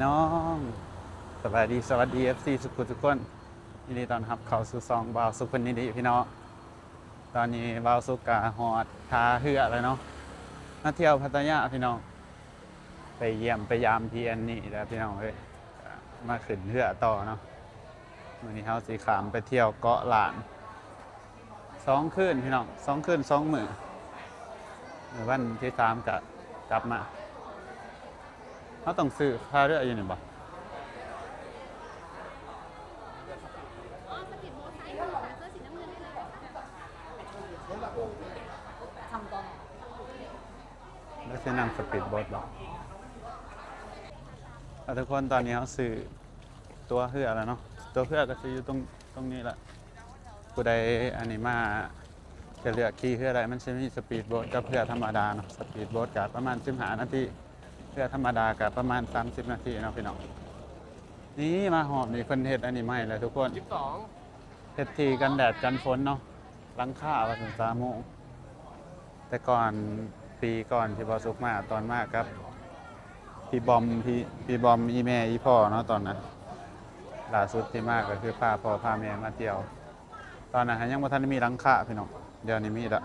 ນ້ອງ ສະບາຍດີ ສະຫວັດດີ ເອັຟຊີ ສຸກທຸກຄົນ ຍິນດີຕ້ອນຮັບເຂົ້າສູ່ຊ່ອງບ່າວສຸກເພິ່ນຍິນດີພີ່ນ້ອງ. ຕອນນີ້ບ່າວສຸກກະຮອດທ່າເຮືອແລ້ວເນາະ ມາທ່ຽວພັດທະຍາພີ່ນ້ອງ ໄປຢ້ຽມໄປຢາມພີ່ແອນນີ້ແລ້ວພີ່ນ້ອງເອີຍ ມາຂຶ້ນເຮືອຕໍ່ເນາະ. ມື້ນີ້ເຮົາຊິຂ້າມໄປທ່ຽວເກາະລ້ານ ສອງຄືນພີ່ນ້ອງ ສອງຄືນສອງມື້ ມື້ວັນທີສາມກະກັບມາ. ເຮົາຕ້ອງຊື້ທ່າເຮືອຢູ່ນີ້ບໍ່? ແລ້ວຊິນັ່ງສະປີດໂບດບໍ່? ເອົາ ທຸກຄົນ ຕອນນີ້ເຮົາຊື້ ຕົ໋ວເຮືອແລ້ວເນາະ ຕົ໋ວເຮືອກະຊິຢູ່ຕົງ ຕົງນີ້ລະ. ຜູ້ໃດອັນນີ້ມາ ຈະເລືອກຂີ່ເຮືອໃດ ມັນຊິມີສະປີດໂບດກັບເຮືອທຳມະດາເນາະ. ສະປີດໂບດກະປະມານສິບຫ້ານາທີ ເຮືອທຳມະດາກະປະມານສາມສິບນາທີເນາະພີ່ນ້ອງ. ນີ້ມາຮອບນີ້ເພິ່ນເຮັດອັນນີ້ໃໝ່ແລ້ວທຸກຄົນ ສິບສອງ ເຮັດທີ່ກັນແດດກັນຝົນເນາະ ຫຼັງຄາວ່າຊັ້ນ ສາໂມງ. ແຕ່ກ່ອນ ປີກ່ອນທີ່ບ່າວສຸກມາ ຕອນມາກັບ ພີ່ບອມ ພີ່ ພີ່ບອມ ອີ່ແມ່ ອີ່ພໍ່ເນາະ ຕອນນັ້ນ. ລ່າສຸດທີ່ມາກະຄືພາພໍ່ພາແມ່ມາທ່ຽວ ຕອນນັ້ນຫາຍັງບໍ່ທັນໄດ້ມີຫຼັງຄາພີ່ນ້ອງ ດຽວນີ້ມີລະ.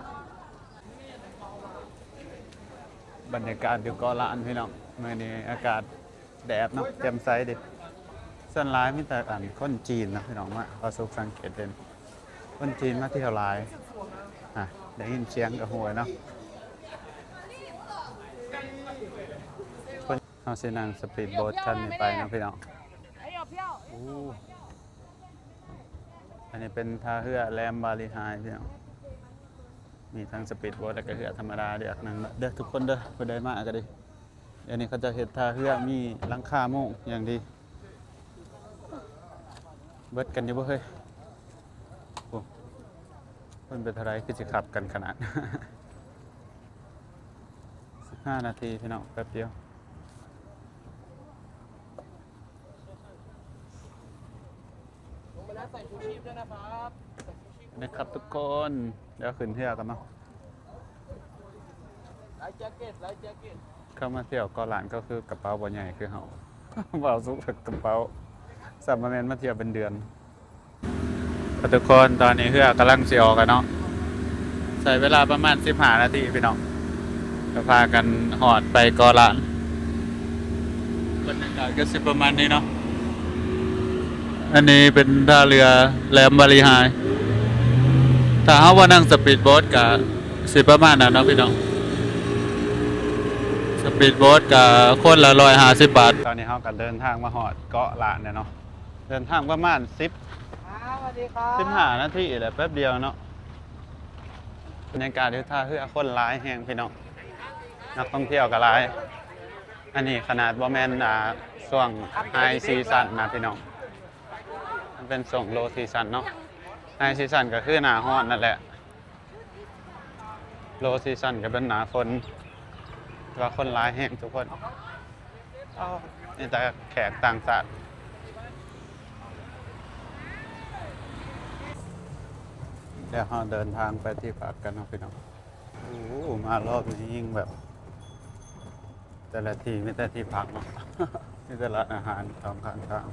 ບັນຍາກາດຢູ່ເກາະລ້ານພີ່ນ້ອງ ມື້ນີ້ອາກາດ ແດດເນາະ ແຈ່ມໃສເດ. ສ່ວນຫຼາຍມີແຕ່ອັນຄົນຈີນເນາະພີ່ນ້ອງ ມາ ບ່າວສຸກສັງເກດເຫັນ ຄົນຈີນມາທ່ຽວຫຼາຍ. ອາ ໄດ້ຍິນສຽງກະຮູ້ເນາະ. ເຮົາຊິນັ່ງສະປີດໂບດຄັນນີ້ໄປເນາະພີ່ນ້ອງ. ໂອ້ ອັນນີ້ເປັນທ່າເຮືອແຫຼມບາລີໄຮພີ່ນ້ອງ ມີທັງສະປີດໂບດ ແລ້ວກະເຮືອທຳມະດາ ເລືອກນັ່ງເດີທຸກຄົນເດີ ຜູ້ໃດມາກະດີ. ດຽວນີ້ເຂົາເຈົ້າເຮັດທ່າເຮືອ ມີຫຼັງຄາມຸງຢ່າງດີ. ເບິດກັນຢູ່ບໍ່ເຮີ້ຍ? ໂອ້ ເພິ່ນເປັນເທົ່າໃດ ຄືຊິຂັບກັນຂະໜາດ. ສິບຫ້ານາທີພີ່ນ້ອງ ແປັບດຽວ. ນີ້ຄັບທຸກຄົນ ດຽວຂຶ້ນເຮືອກັນເນາະ. ເຂົ້າມາທ່ຽວເກາະລ້ານ ເຂົາຄືກະເປົາບໍ່ໃຫຍ່ຄືເຮົາ. ເວົ້າສຸກກະເປົາ ສ່ຳວ່າແມ່ນມາທ່ຽວເປັນເດືອນ. ທຸກຄົນ ຕອນນີ້ເຮືອກຳລັງຊິອອກແລ້ວເນາະ ໃຊ້ເວລາປະມານສິບຫ້ານາທີພີ່ນ້ອງ ກະພາກັນຮອດໄປເກາະລ້ານ. ບັນຍາກາດກະຊິປະມານນີ້ເນາະ. ອັນນີ້ເປັນທ່າເຮືອແຫຼມບາລີໄຮ ຖ້າເຮົາບໍ່ນັ່ງສະປີດໂບດກະຊິປະມານນັ້ນເນາະພີ່ນ້ອງ. ສະປີດໂບດກະຄົນລະຮ້ອຍຫ້າສິບບາດ. ຕອນນີ້ເຮົາກະເດີນທາງມາຮອດເກາະລ້ານແລ້ວເນາະ ເດີນທາງປະມານສິບ ອ່າ ສະຫວັດດີຄັບ ສິບຫ້ານາທີແຫຼະ ແປັບດຽວເນາະ. ບັນຍາກາດຢູ່ທ່າເຮືອຄົນຫຼາຍແຮງພີ່ນ້ອງ ນັກທ່ອງທ່ຽວກະຫຼາຍ. ອັນນີ້ຂະໜາດບໍ່ແມ່ນ ອ່າ ຊ່ວງໄຮຊີຊັນນະພີ່ນ້ອງ ມັນເປັນຊ່ວງໂລຊີຊັນເນາະ. ໄຮຊີຊັນກະຄືໜ້າຮ້ອນນັ້ນແຫຼະ ໂລຊີຊັນກະເປັນໜ້າຝົນ ແຕ່ວ່າຄົນຫຼາຍແຮງທຸກຄົນ. ມີແຕ່ແຂກຕ່າງຊາດ. ດຽວເຮົາເດີນທາງໄປທີ່ພັກກັນເນາະພີ່ນ້ອງ. ໂອ້ ມາຮອບນີ້ຍິ່ງແບບ ແຕ່ລະທີ່ມີແຕ່ທີ່ພັກເນາະ ມີແຕ່ຮ້ານອາຫານສອງຂ້າງທາງ.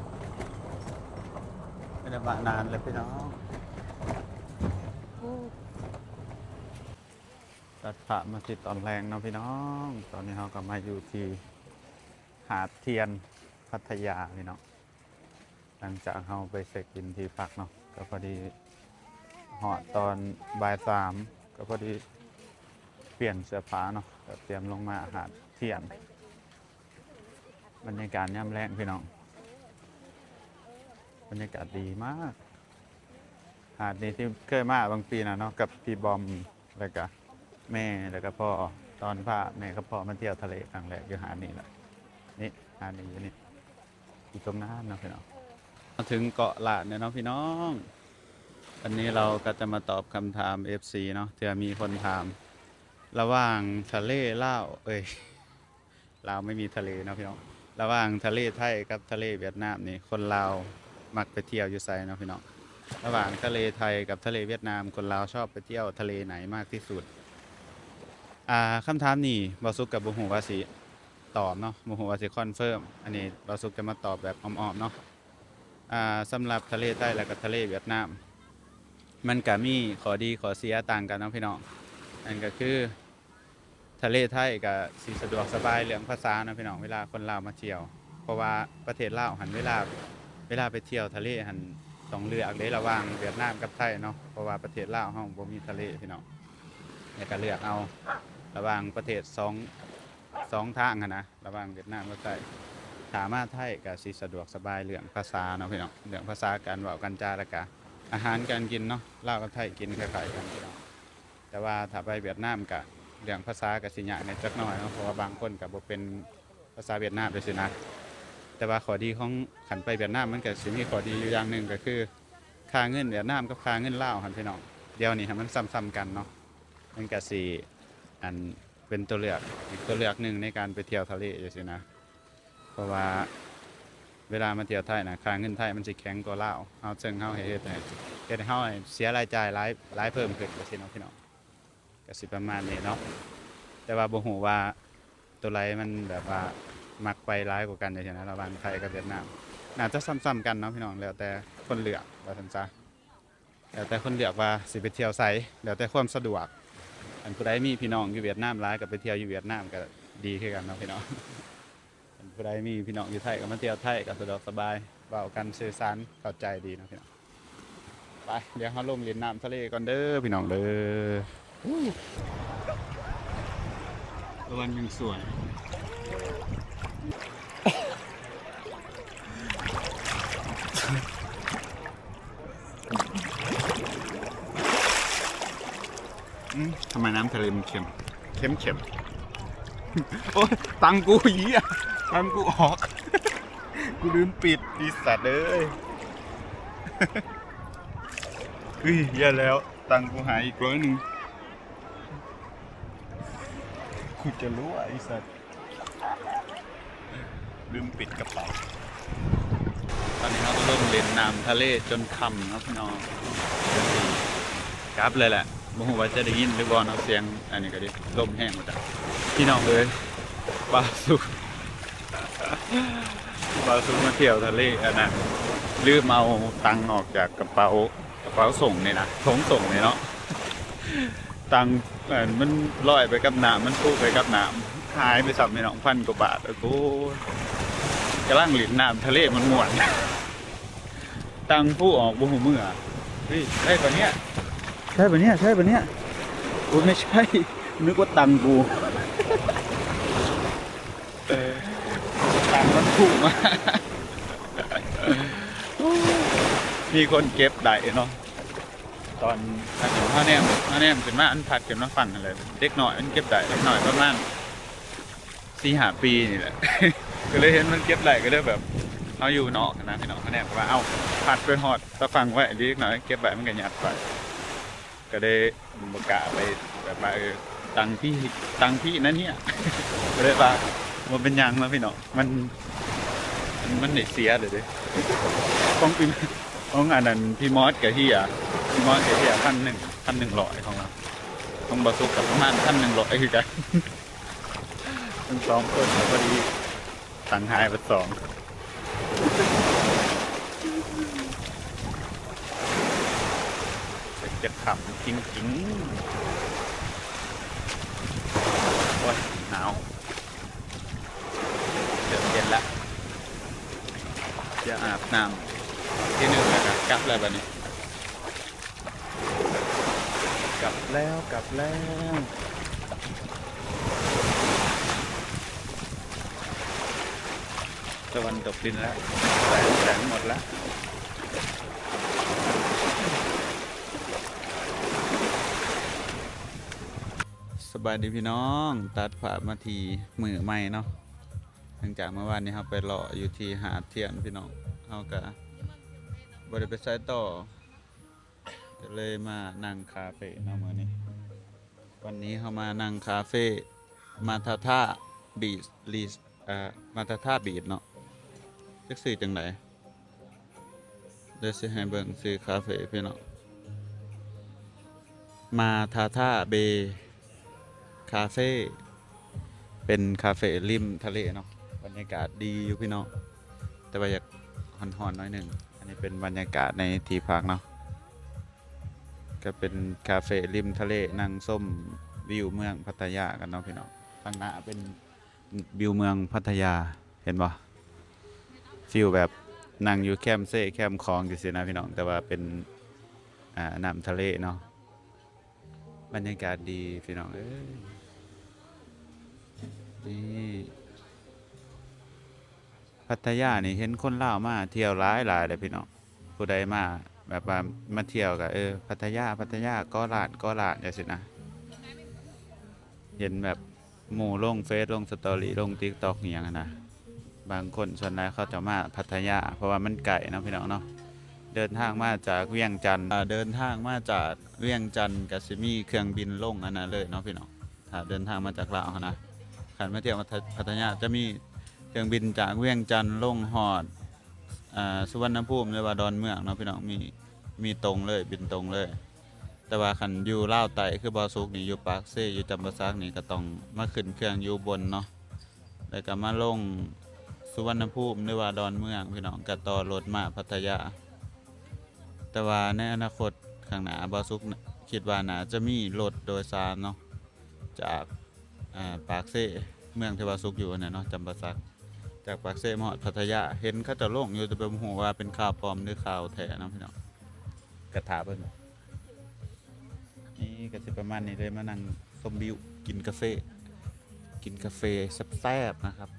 ບໍ່ໄດ້ມານານແລ້ວພີ່ນ້ອງ. ຕັດພາບມາທີ່ຕອນແລງເນາະພີ່ນ້ອງ. ຕອນນີ້ເຮົາກະມາຢູ່ທີ່ຫາດທຽນ ພັດທະຍາພີ່ນ້ອງ. ຫຼັງຈາກເຮົາໄປເຊັກອິນທີ່ພັກເນາະ ກະພໍດີຮອດຕອນບ່າຍສາມ ກະພໍດີປ່ຽນເສື້ອຜ້າເນາະ ກະຕຽມລົງມາຫາດທຽນ. ບັນຍາກາດຍາມແລງພີ່ນ້ອງ ບັນຍາກາດດີມາກ. ຫາດນີ້ທີ່ເຄີຍມາບາງປີນະເນາະ ກັບພີ່ບອມ ແລ້ວກະແມ່ ແລ້ວກະພໍ່ ຕອນພາແມ່ກັບພໍ່ມາທ່ຽວທະເລຄັ້ງແລກຢູ່ຫາດນີ້ແຫຼະ. ນີ້ ຫາດນີ້ຢູ່ນີ້ ຢູ່ຕົງນັ້ນເນາະພີ່ນ້ອງ. ມາເຖິງເກາະລ້ານແລ້ວເນາະພີ່ນ້ອງ. ວັນນີ້ເຮົາກະຈະມາຕອບຄຳຖາມເອັຟຊີເນາະ ເທື່ອມີຄົນຖາມ ລະຫວ່າງທະເລລາວ ເອີຍ ລາວໄມ່ມີທະເລເນາະພີ່ນ້ອງ. ລະຫວ່າງທະເລໄທກັບທະເລຫວຽດນາມນີ້ ຄົນລາວມັກໄປທ່ຽວຢູ່ໃສເນາະພີ່ນ້ອງ? ລະຫວ່າງທະເລໄທກັບທະເລຫວຽດນາມ ຄົນລາວຊອບໄປທ່ຽວທະເລໄຫນມາກທີ່ສຸດ? ອ່າ ຄຳຖາມນີ້ ບ່າວສຸກກະບໍ່ຮູ້ວ່າຊິ ຕອບເນາະ, ບໍ່ຮູ້ວ່າຊິຄອນເຟີມ. ອັນນີ້ບ່າວສຸກຈະມາຕອບແບບອ້ອມໆເນາະ. ອ່າ ສຳລັບທະເລໄທ ແລະກະທະເລຫວຽດນາມ ມັນກະມີຂໍ້ດີຂໍ້ເສຍຕ່າງກັນເນາະພີ່ນ້ອງ. ນັ້ນກະຄື ທະເລໄທກະຊິສະດວກສະບາຍເລື່ອງພາສາເນາະພີ່ນ້ອງ ເວລາຄົນລາວມາທ່ຽວ. ເພາະວ່າປະເທດລາວຫັ້ນ ເວລາ ເວລາໄປທ່ຽວທະເລຫັ້ນ ຕ້ອງເລືອກເດ້ ລະຫວ່າງຫວຽດນາມກັບໄທເນາະ. ເພາະວ່າປະເທດລາວເຮົາບໍ່ມີທະເລພີ່ນ້ອງ, ແລ້ວກະເລືອກເອົາລະຫວ່າງປະເທດສອງ ສອງທາງຫັ້ນນະ ລະຫວ່າງຫວຽດນາມກັບໄທ. ຖ້າມາໄທກະຊິສະດວກສະບາຍເລື່ອງພາສາເນາະພີ່ນ້ອງ, ເລື່ອງພາສາ ການເວົ້າການຈາ ແລ້ວກະອາຫານການກິນເນາະ. ລາວກັບໄທກິນຄ້າຍໆກັນພີ່ນ້ອງ, ແຕ່ວ່າຖ້າໄປຫວຽດນາມກະເລື່ອງພາສາກະຊິຍາກແດ່ຈັກໜ້ອຍເນາະ, ເພາະວ່າບາງຄົນກະບໍ່ເປັນພາສາຫວຽດນາມຈັ່ງຊີ້ນະ. ແຕ່ວ່າຂໍ້ດີຂອງ ຄັນໄປຫວຽດນາມມັນກະຊິມີຂໍ້ດີຢູ່ຢ່າງໜຶ່ງ ກະຄືຄ່າເງິນຫວຽດນາມກັບຄ່າເງິນລາວຫັ້ນພີ່ນ້ອງ, ດຽວນີ້ຫັ້ນມັນສ່ຳໆກັນເນາະ, ມັນກະຊິ ອັນ ເປັນຕົວເລືອກອີກຕົວເລືອກໜຶ່ງໃນການໄປທ່ຽວທະເລຈັ່ງຊີ້ນະ. ເພາະວ່າເວລາມາທ່ຽວໄທນະ ຄ່າເງິນໄທມັນຊິແຂງກວ່າລາວເຮົາ, ເຊິ່ງເຮົາເຮັດໃຫ້ ເຮັດໃຫ້ເຮົາເສຍລາຍຈ່າຍຫຼາຍ ຫຼາຍເພີ່ມຂຶ້ນຈັ່ງຊີ້ເນາະພີ່ນ້ອງ. ກະຊິປະມານນີ້ເນາະ, ແຕ່ວ່າບໍ່ຮູ້ວ່າໂຕໃດມັນແບບວ່າມັກໄປຫຼາຍກວ່າກັນຈັ່ງຊີ້ນະ ລະຫວ່າງໄທກັບຫວຽດນາມ. ໜ້າຈະສ່ຳໆກັນເນາະພີ່ນ້ອງ, ແລ້ວແຕ່ຄົນເລືອກວ່າຊັ້ນຊະ. ແລ້ວແຕ່ຄົນເລືອກວ່າຊິໄປທ່ຽວໃສ, ແລ້ວແຕ່ຄວາມສະດວກ. ອັນຜູ້ໃດມີພີ່ນ້ອງຢູ່ຫວຽດນາມຫຼາຍ ກໍໄປທ່ຽວຢູ່ຫວຽດນາມກໍດີຄືກັນເນາະພີ່ນ້ອງ. ອັນຜູ້ໃດມີພີ່ນ້ອງຢູ່ໄທ ກໍມາທ່ຽວໄທກໍສະດວກສະບາຍ, ເວົ້າກັນສື່ສານເຂົ້າໃຈດີເນາະພີ່ນ້ອງ. ໄປ ດຽວເຮົາລົງຫຼິ້ນນ້ຳທະເລກ່ອນເດີພີ່ນ້ອງເດີ. ລະວັງຍິງສວນ. ອືມ ທຳໄມນ້ຳທະເລມັນເຄັມ ເຄັມໆ? ໂອ້ຍ ຕັງກູເຫຍ ຕັງກູອອກ ກູລືມປິດ ອີສັດເອີຍ. ເຮີ້ຍ ແຍ່ແລ້ວ ຕັງກູຫາຍອີກຮ້ອຍໜຶ່ງ ກູຈະຮົ່ວ ອີສັດ. ລືມປິດກະເປົາ. ຕອນນີ້ເຮົາກໍລົງຫຼິ້ນນ້ຳທະເລຈົນຄ່ຳເນາະພີ່ນ້ອງ, ກໍຊິກັບເລີຍແຫຼະ. ບໍ່ຮູ້ວ່າຈະໄດ້ຍິນຫຼືບໍ່ເນາະ ສຽງອັນນີ້ກໍດີ ລົມແຮງວ່າຊັ້ນ. ພີ່ນ້ອງເອີຍ ບ່າວສຸກ ບ່າວສຸກມາທ່ຽວທະເລ ອັນນັ້ນ ລືມເອົາຕັງອອກຈາກກະເປົາ ກະເປົາສົ່ງນີ້ນະ ຖົງສົ່ງນີ້ເນາະ, ຕັງ ເອີ ມັນລອຍໄປກັບນ້ຳ ມັນປຸໄປກັບນ້ຳ ຫາຍໄປຊ້ຳພີ່ນ້ອງ ພັນກວ່າບາດ. ໂອ້ຍ ກຳລັງຫຼິ້ນນ້ຳທະເລມ່ວນໆ ຕັງປູອອກບໍ່ຮູ້ເມື່ອ. ເຮີ້ຍ ໃຊ້ປະເນຍ ໃຊ້ປະເນຍ ໃຊ້ປະເນຍ. ໂອ້ຍ ໄມ່ໃຊ່ ນຶກວ່າຕັງກູ. ເອີ ຕາມມັນພຸ້ງມາ ມີຄົນເກັບໄດ້ເນາະ. ຕອນອັນເຮົາແນມ ເຮົາແນມຂຶ້ນມາ ມັນພັດຂຶ້ນມາຝັ່ງຫັ້ນແຫຼະ, ເດັກນ້ອຍມັນເກັບໄດ້ ເດັກນ້ອຍປະມານສີ່ຫ້າປີນີ້ແຫຼະ ກໍເລີຍເຫັນມັນເກັບໄດ້ ກໍເລີຍແບບ ເຮົາຢູ່ນອກຫັ້ນນະພີ່ນ້ອງ, ເຮົາແນມກໍວ່າ ເອົ້າ ພັດໄປຮອດຕາຝັ່ງໄວ້ ເດັກນ້ອຍເກັບໄວ້ ມັນກໍຍັດໄປ. ກໍເລີຍບໍ່ກ້າໄປແບບວ່າ ເອີ ຕັງພີ້ ຕັງພີ້ນັ້ນເນຍ ກໍເລີຍວ່າບໍ່ເປັນຫຍັງເນາະພີ່ນ້ອງ, ມັນ ມັນໄດ້ເສຍເລີຍເດ້. ຂອງປີ ຂອງອັນນັ້ນ ພີ່ມອດກະເຮຍ ພີ່ມອດກະເຮຍ ພັນໜຶ່ງ ພັນໜຶ່ງຮ້ອຍຂອງລາວ, ຂອງບ່າວສຸກກະປະມານພັນໜຶ່ງຮ້ອຍຄືກັນ. ທັງສອງຄົນກໍພໍດີ ຕັງຫາຍເບິດສອງ. ຈະຄ່ຳຈິງໆ. ໂອ້ຍ ໜາວ. ເລີ່ມເຢັນລະ. ຈະອາບນ້ຳທີໜຶ່ງ ແລ້ວກໍກັບແລ້ວບັດນີ້. ກັບແລ້ວ ກັບແລ້ວ. ຕາເວັນຕົກດິນແລ້ວ ແສງ ແສງໝົດແລ້ວ. ສະບາຍດີພີ່ນ້ອງ, ຕັດພາບມາທີ່ມື້ໃໝ່ເນາະ. ຫຼັງຈາກມື້ວານນີ້ເຮົາໄປເລາະຢູ່ທີ່ຫາດທຽນພີ່ນ້ອງ, ເຮົາກະບໍ່ໄດ້ໄປໃສຕໍ່. ກໍເລີຍມານັ່ງຄາເຟເນາະມື້ນີ້. ວັນນີ້ເຮົາມານັ່ງຄາເຟ ມາທາທາ ບີດ ລີສ ເອີ ມາທາທາ ບີດ ເນາະ, ຈັກຊື່ຈັ່ງໃດ. ດຽວຊິໃຫ້ເບິ່ງຊື່ຄາເຟພີ່ນ້ອງ, ມາທາທາ ເບ ຄາເຟ. ເປັນຄາເຟລິມທະເລເນາະ, ບັນຍາກາດດີຢູ່ພີ່ນ້ອງ, ແຕ່ວ່າຢາກຮ້ອນໆໜ້ອຍໜຶ່ງ. ອັນນີ້ເປັນບັນຍາກາດໃນທີ່ພັກເນາະ, ກໍເປັນຄາເຟລິມທະເລ ນັ່ງຊົມວິວເມືອງພັດທະຍາກັນເນາະພີ່ນ້ອງ. ທາງໜ້າເປັນວິວເມືອງພັດທະຍາ ເຫັນບໍ່? ຟີລແບບນັ່ງຢູ່ແຄມເຊແຄມຂອງຈັ່ງຊີ້ນະພີ່ນ້ອງ, ແຕ່ວ່າເປັນ ອ່າ ນ້ຳທະເລເນາະ. ບັນຍາກາດດີພີ່ນ້ອງເອີຍ. ນີ້ ພັດທະຍານີ້ເຫັນຄົນລາວມາທ່ຽວຫຼາຍໆເດ້ພີ່ນ້ອງ. ຜູ້ໃດມາແບບວ່າມາທ່ຽວກໍ ເອີ ພັດທະຍາ ພັດທະຍາ ເກາະລ້ານ ເກາະລ້ານ ຈັ່ງຊີ້ນະ. ເຫັນແບບໝູ່ລົງເຟສ ລົງສະຕໍຣີ ລົງຕິກຕັອກອີ່ຫຍັງຫັ້ນນະ. ບາງຄົນສ່ວນຫຼາຍເຂົາຈະມາພັດທະຍາ ເພາະວ່າມັນໃກ້ເນາະພີ່ນ້ອງເນາະ. ເດີນທາງມາຈາກວຽງຈັນ ເດີນທາງມາຈາກວຽງຈັນກໍຊິມີເຄື່ອງບິນລົງອັນນັ້ນເລີຍເນາະພີ່ນ້ອງ. ຖ້າເດີນທາງມາຈາກລາວຫັ້ນນະ, ຄັນມາທ່ຽວພັດທະຍາຈະມີເຄື່ອງບິນຈາກວຽງຈັນລົງຮອດ ອ່າ ສຸວັນນະພູມ ຫຼືວ່າດອນເມືອງເນາະພີ່ນ້ອງ. ມີ ມີຕົງເລີຍ ບິນຕົງເລີຍ. ແຕ່ວ່າຄັນຢູ່ລາວໃຕ້ ຄືບ່າວສຸກນີ້ ຢູ່ປາກເຊ ຢູ່ຈຳປາສັກນີ້ ກໍຕ້ອງມາຂຶ້ນເຄື່ອງຢູ່ອຸບົນເນາະ, ແລ້ວກໍມາລົງສຸວັນນະພູມ ຫຼືວ່າດອນເມືອງພີ່ນ້ອງ, ກໍຕໍ່ລົດມາພັດທະຍາ. ແຕ່ວ່າໃນອະນາຄົດຂ້າງໜ້າ ບ່າວສຸກຄິດວ່າໜ້າຈະມີລົດໂດຍສານເນາະ ຈາກ ອ່າ ປາກເຊ ເມືອງທີ່ວ່າສຸກຢູ່ຫັ້ນນະເນາະ ຈຳປາສັກ, ຈາກປາກເຊມາຮອດພັດທະຍາ. ເຫັນເຂົາເຈົ້າລົງຢູ່ ແຕ່ບໍ່ຮູ້ວ່າເປັນຂ່າວປອມ ຫຼື ຂ່າວແທ້ນຳພີ່ນ້ອງ, ກະຖ້າເບິ່ງ. ນີ້ກະຊິປະມານນີ້ເລີຍ, ມານັ່ງຊົມວິວ ກິນກາເຟ ກິນກາເຟແຊບໆນະຄັບ.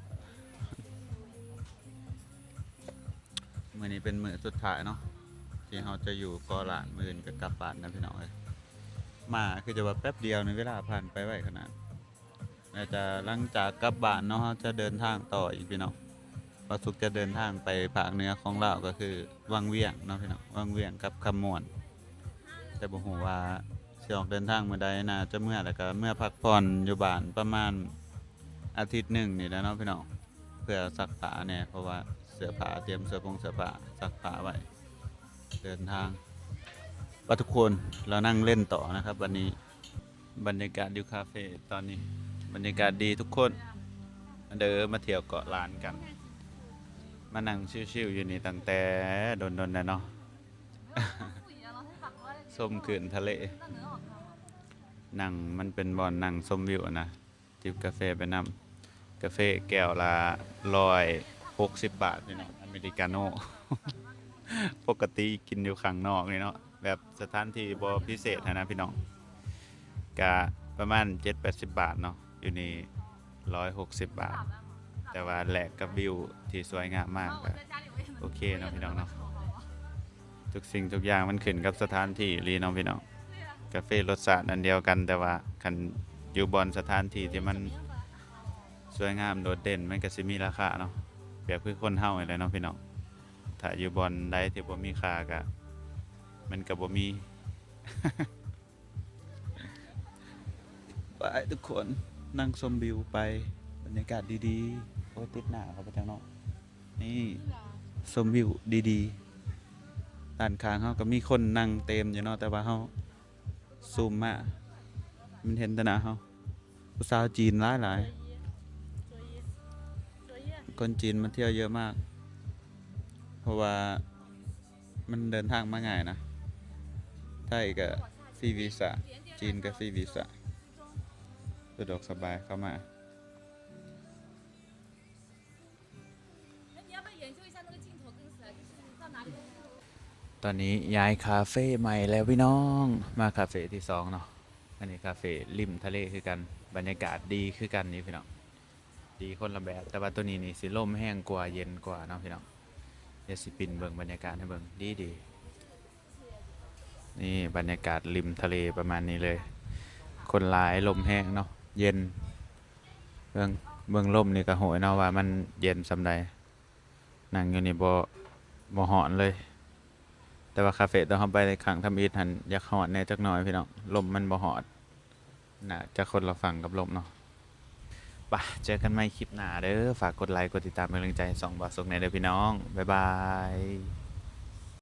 ມື້ນີ້ເປັນມື້ສຸດທ້າຍເນາະ ທີ່ເຮົາຈະຢູ່ເກາະລ້ານ, ມື້ອື່ນກໍກັບບ້ານນະພີ່ນ້ອງເອີຍ. ມາຄືຈະວ່າແປັບດຽວນີ້ ເວລາຜ່ານໄປໄວຂະໜາດ. ແລ້ວຈະ ຫຼັງຈາກກັບບ້ານເນາະ ເຮົາຈະເດີນທາງຕໍ່ອີກພີ່ນ້ອງ. ບ່າວສຸກຈະເດີນທາງໄປພາກເໜືອຂອງລາວ ກໍຄືວັງວຽງເນາະພີ່ນ້ອງ, ວັງວຽງກັບຄຳມ່ວນ. ແຕ່ບໍ່ຮູ້ວ່າຊິອອກເດີນທາງມື້ໃດ, ໜ້າຈະເມືອ ແລ້ວກໍເມືອພັກຜ່ອນຢູ່ບ້ານປະມານອາທິດໜຶ່ງນີ້ແຫຼະເນາະພີ່ນ້ອງ. ເພື່ອຊັກຜ້າແດ່ ເພາະວ່າເສື້ອຜ້າ ຕຽມເສື້ອຜົງເສື້ອຜ້າ ຊັກຜ້າໄວ້ ເດີນທາງ. ປະທຸກຄົນ ລາວນັ່ງເລ່ນຕໍ່ນະຄັບ ບັດນີ້. ບັນຍາກາດຢູ່ຄາເຟຕອນນີ້ ບັນຍາກາດດີທຸກຄົນ. ມາເດີ ມາທ່ຽວເກາະລ້ານກັນ, ມານັ່ງຊິວໆຢູ່ນີ້ຕັ້ງແຕ່ດົນໆແລ້ວເນາະ. ຊົມຄື້ນທະເລ, ນັ່ງ ມັນເປັນບ່ອນນັ່ງຊົມວິວນະ. ຈິບກາເຟໄປນຳ. ກາເຟແກ້ວລະຮ້ອຍຫົກສິບບາດພີ່ນ້ອງ, ອາເມລິກາໂນ. ປົກກະຕິກິນຢູ່ຂ້າງນອກນີ້ເນາະ, ແບບສະຖານທີ່ບໍ່ພິເສດຫັ້ນນະພີ່ນ້ອງ, ກະປະມານເຈັດແປດສິບບາດເນາະ. ຢູ່ນີ້ຮ້ອຍຫົກສິບບາດ, ແຕ່ວ່າແລກກັບວິວທີ່ສວຍງາມມາກ ກະໂອເຄເນາະພີ່ນ້ອງເນາະ. ທຸກສິ່ງທຸກຢ່າງມັນຂຶ້ນກັບສະຖານທີ່ອີ່ຫຼີເນາະພີ່ນ້ອງ. ກາເຟລົດຊາດອັນດຽວກັນ, ແຕ່ວ່າຄັນຢູ່ບ່ອນສະຖານທີ່ທີ່ມັນສວຍງາມໂດດເດັ່ນ ມັນກະຊິມີລາຄາເນາະ. ແບບຄືຄົນເຮົານີ້ແຫຼະເນາະພີ່ນ້ອງ, ຖ້າຢູ່ບ່ອນໃດທີ່ບໍ່ມີຄ່າກະ ມັນກະບໍ່ມີ. ໄປທຸກຄົນ, ນັ່ງຊົມວິວໄປ, ບັນຍາກາດດີໆ. ໂອ້ຍ ຕິດໜ້າເຂົາໄປທາງນອກ. ນີ້ ຊົມວິວດີໆ. ດ້ານຂ້າງເຮົາກໍມີຄົນນັ່ງເຕັມຢູ່ເນາະ, ແຕ່ວ່າເຮົາຊູມມາ ມັນເຫັນແຕ່ໜ້າເຮົາ. ຜູ້ສາວຈີນຫຼາຍໆ, ຄົນຈີນມາທ່ຽວເຍອະມາກ ເພາະວ່າ ມັນເດີນທາງມາງ່າຍນະ, ໄທກະຟຣີວີຊາ, ຈີນກະຟຣີວີຊາ, ສະດວກສະບາຍເຂົ້າມາ. ຕອນນີ້ຍ້າຍຄາເຟໃໝ່ແລ້ວພີ່ນ້ອງ, ມາຄາເຟທີສອງເນາະ. ອັນນີ້ຄາເຟລິມທະເລຄືກັນ, ບັນຍາກາດດີຄືກັນນີ້ພີ່ນ້ອງ. ດີຄົນລະແບບ, ແຕ່ວ່າໂຕນີ້ນີ້ຊິລົມແຮງກວ່າ ເຢັນກວ່າເນາະພີ່ນ້ອງ. ດຽວຊິປິ່ນເບິ່ງບັນຍາກາດໃຫ້ເບິ່ງ ດີໆ. ນີ້ບັນຍາກາດລິມທະເລປະມານນີ້ເລີຍ, ຄົນຫຼາຍ ລົມແຮງເນາະ ເຢັນ. ເບິ່ງ ເບິ່ງລົມນີ້ກໍຮູ້ເນາະວ່າມັນເຢັນສ່ຳໃດ. ນັ່ງຢູ່ນີ້ບໍ່ ບໍ່ຮ້ອນເລີຍ. ແຕ່ວ່າຄາເຟຕອນເຮົາໄປຄັ້ງທຳອິດຫັ້ນ ຢາກຮ້ອນແດ່ຈັກໜ້ອຍພີ່ນ້ອງ, ລົມມັນບໍ່ຮອດ. ໜ້າຈະຄົນລະຝັ່ງກັບລົມເນາະ. ປະ ເຈີກັນໃໝ່ຄລິບໜ້າເດີ. ຝາກກົດໄລ ກົດຕິດຕາມເປັນກຳລັງໃຈໃຫ້ຊ່ອງບ່າວສຸກແດ່ເດີພີ່ນ້ອງ. ບາຍບາຍ.